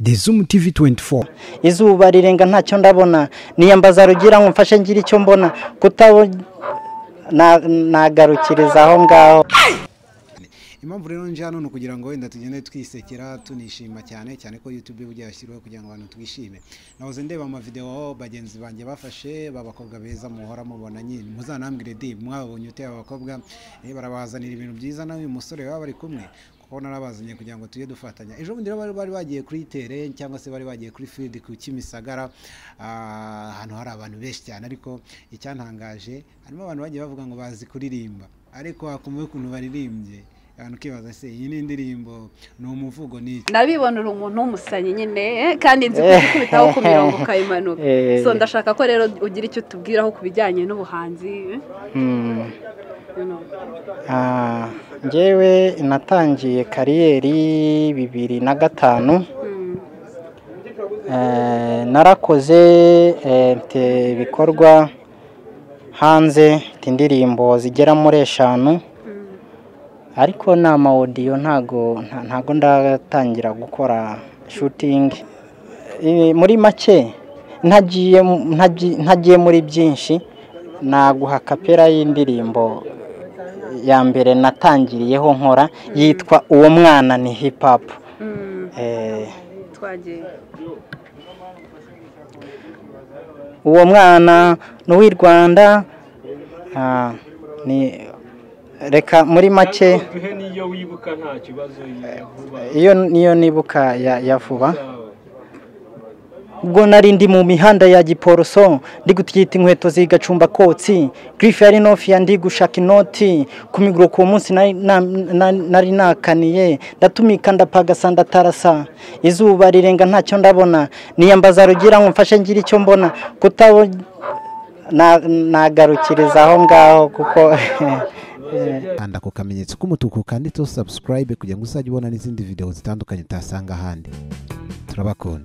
The Zoom TV 24. Izuba rirenga ntacyo ndabona, niyambaza Rugira ngo mfashe ngire icyo mbona, kutabo nagarukiriza aho ngaho. Impamvu rero nje hano ni ukugira ngo wenda tugende twisekera tunishima cyane cyane ko YouTube burya yashyiriweho kugira ngo abantu twishime. Nahoze ndeba amavideo bagenzi banjye bafashe b'abakobwa beza muhora mubona nyine, muzanambwire di mwabonye ute aba bakobwa, barabazanira ibintu byiza nawe uyu musore baba bari kumwe, kuko narabazanye kugira ngo tujye dufatanya. Ejo bundi rero bari bagiye kuri terrain cyangwa se bari bagiye kuri field ku Kimisagara, ahantu hari abantu benshi cyane, ariko icyantangaje harimo abantu bagiye bavuga ngo bazi kuririmba, ariko wakumva ukuntu baririmbye abantu ukibaza se iyi ni indirimbo, ni umuvugo, ni iki? Nabibonera umuntu w'umusanyi nyine, kandi nzi kukubitaho ku mirongo ukayimanuka. So ndashaka ko rero ugira icyo utubwiraho ku bijyanye n'ubuhanzi. Njyewe natangiye kariyeri 2005. Narakoze mfite ibikorwa hanze, mfite indirimbo zigera muri 5, ariko ni ama audio, ntago ndatangira gukora shooting. Muri make ntagiye muri byinshi, naguha kapera y'indirimbo ya mbere natangiriyeho nkora, yitwa Uwo Mwana ni Hip Hop. Twagiye. Uwo mwana ni uw'i Rwanda, ni reka muri make niyo wibuka nta kibazo iyo niyo nibuka ya vuba. Ubwo nari ndi mu mihanda ya Giporoso, ndi gutwita inkweto zigacumba kotsi, grife yari nofi, ndi gushaka inoti ku migro ku munsi nari nakaniye, ndatumika ndapagasa ndatarasa, izuba rirenga ntacyo ndabona, niyambaza Rugira ngo mfashe ngire icyo mbona, kutabo nagarukiriza aho ngaho kuko kanda ku kamenyetso k'umutuku kanditseho subscribe kugira ngo uzajye ubona n'izindi video zitandukanye utasanga ahandi. Turabakunda.